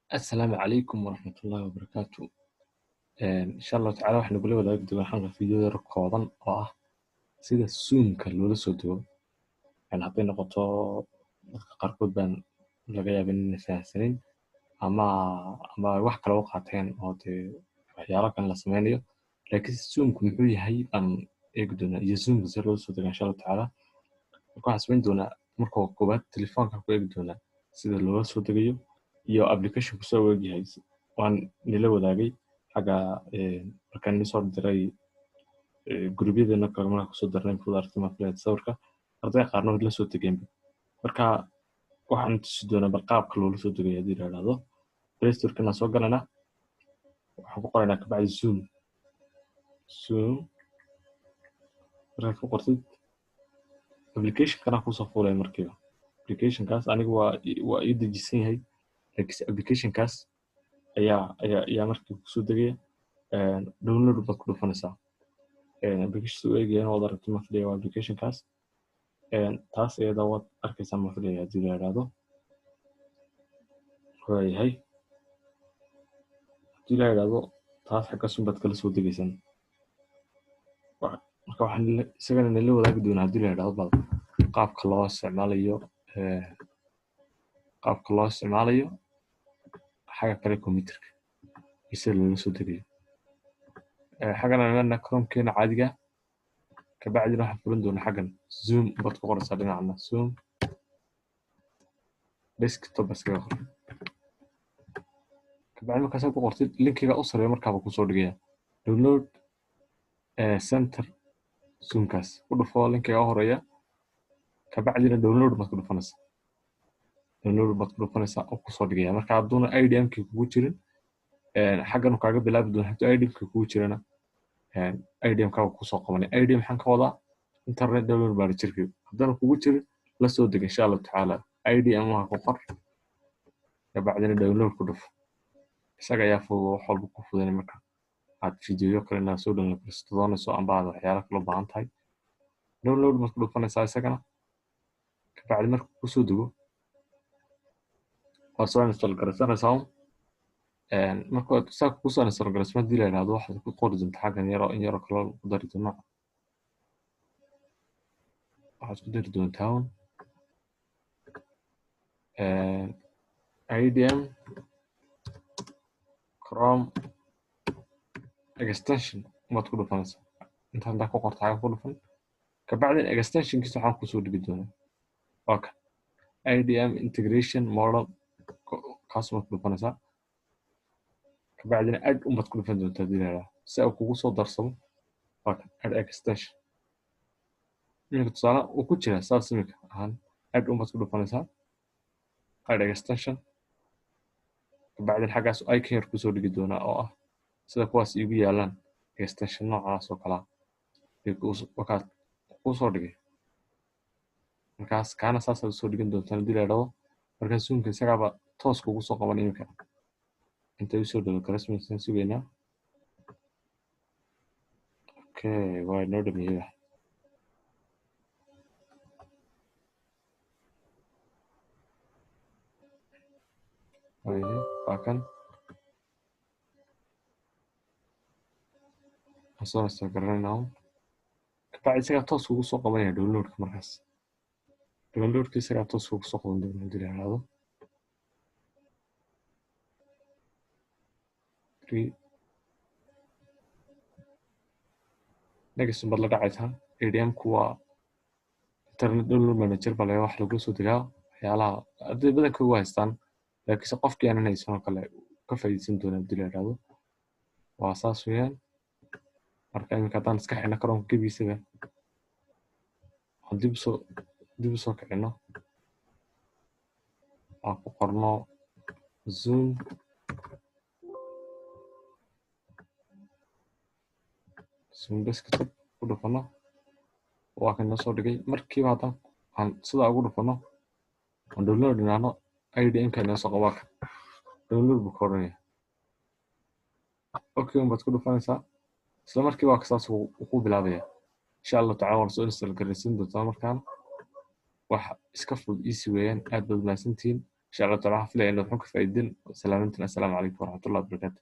Assalaamu calaykum waraxmatullaahi wabarakaatu. Insha Allahu tacaala waxaan nagula wadaagi doonaa halkan video yar kooban oo ah sida Zoom-ka loola soo dego. Yani hadday noqoto, dadka qaarkood baan laga yaabin inay fahamsanin ama wax kale u qaateen oo dee waxyaalo kale la sameynayo. Laakiin Zoom-ku muxuu yahay baan eegi doonaa iyo Zoom-ka sida loola soo dego, insha Allahu tacaala. Marka waxaan samayn doonaa, marka koowaad telefoonka ku eegi doonaa sida loola soo degayo iyo application-ku soo u egyahay. Waan nila wadaagay xagga markaan nii soo diray gurubyadeenna kale, markaan kusoo darnay fuud aragtay ma filayd sawirka arday qaarna way la soo degeenba. Marka waxaan tusi doonaa bal qaabka loola soo degayo. Haddii la idhaahdo Play Store-kana soo galanaa, waxaan ku qoraynaa kabacdi Zoom. Zoom markaad ku qortid, application-kana kusoo fuulaya markiiba. Application-kaas aniga waa ii dejisan yahay, laakiinse application-kaas ayaa markii kusoo degaya. Download baad ku dhufanaysaa. Application soo eegayana waad aragtay ma filaya, waa application-kaas. Taas iyada waad arkaysaa ma filaya. Haddii la idhaahdo, waayahay, haddii la idhaahdo, taas xaggaas unbaad kala soo degaysaan. Marka waxaan isagana nala wadaagi doonaa, haddii la idhaahdo, bal qaabka loo isticmaalayo xagga kale computerka iyo sida loola soo degayo. Xaggan aan imaanaa, Chrome-keena caadiga. Kabacdina waxaan furin doonaa xaggan Zoom baad ku qoraysaa, dhinacna Zoom Desktop iskaga qor. Kabacdi markaasaa ku qortid, linkiga u sareeya markaaba kusoo dhigaya download center. Zoomkaas ku dhufo, linkiga u horeeya. Kabacdina download baad ku dhufanaysaa, download baad ku dhufanaysaa oo kusoo dhigaya. Marka hadduuna IDM-kii kugu jirin, xaggan uu kaaga bilaabi doona. Hadduu IDM-kii kugu jirana, IDM kaaga kusoo qabanay. IDM maxaan ka wadaa? Internet Download Manager-kii. Haddaana kugu jirin, la soo deg, insha Allahu tacaala. IDM waa ku qor, kabacdina download ku dhufo. Isaga ayaa fudud, wax walba ku fudanay. Marka aad fiidiyoyo kale inaad soo download garaysato doonayso amba aad waxyaalo kale u baahan tahay, download baad ku dhufanaysaa isagana. Kabacdi marka kusoo dego, waad soo install garaysanaysaa. Marka saa kusoo install garayso, haddii la yidhahdo, waxaad ku qori doontaa xaggan yaroo in yaroo kale ku dari doona. Waxaad ku dari doontaa un IDM Chrome extension baad ku dhufanaysaa. Inta haddaa ku qorto, xaggan ku dhufan. Kabacdin extensionkiisa waxaan kusoo dhigi doonaa waa kan IDM integration model, kaas baad ku dhufanaysaa. Kabacdina add unbaad ku dhufan doontaa, haddii la yidhahdo, si uu kugu soo darsamo. Waa kan add extension. Iminka tusaale uu ku jiraa saas iminka ahaan. Add unbaad ku dhufanaysaa, add extension. Kabacdin xaggaas icon yar kusoo dhigi doonaa oo ah sida kuwaas iigu yaalaan extension noocaas oo kalaa wakaad kusoo dhigay. Markaas kaana saasaad usoo dhigan doontaan, haddii la yidhahdo. Markaa Zoomka isagaaba toos kugu soo qaban. Iminka intay usoo dhawo garasmaysan sugaynaa. Okay, waa inoo dhameeyey. Waa kan soo install garanaynaa. Kabacdi isagaa toos kugu soo qabanaya downloadka. Markaas downloadka isagaa toos kugu soo qaban doona, haddii la yidhahdo. Next baad la dhacaysaa. IDM-ku waa Internet Download Manager baa laga wax lagu soo degaa waxyaalaha arday badankoodu haystaan, laakiinse qofkii aanan haysan oo kale ka faa'iideysan doona, haddii la yidhahdo. Waa saas weeyaan. Marka iminka haddaan iska xidhno Chrome-ka gebigisaba, aan dib usoo kicino, aan ku qorno Zoom, Zoom Desktop ku dhufano, waa kan noo soo dhigay markiiba. Haddaan aan sidaa ugu dhufano, aan download dhinaano, IDM-ka inoo soo qabaa. Kan download buu ka odhanaya. Okay un baad ku dhufanaysaa, isla markiiba waa saas uu ku bilaabaya. Insha Allahu tacala waan soo install garaysiin doontaa. Markaan wax iska fudud, easy weeyaan. Aad baad mahadsantihiin. Insha Allah taala waxaan filaya inaad xun ka faa'iideen. Salaamantiin, assalaamu calaykum waraxmatullahi wabarakaatu.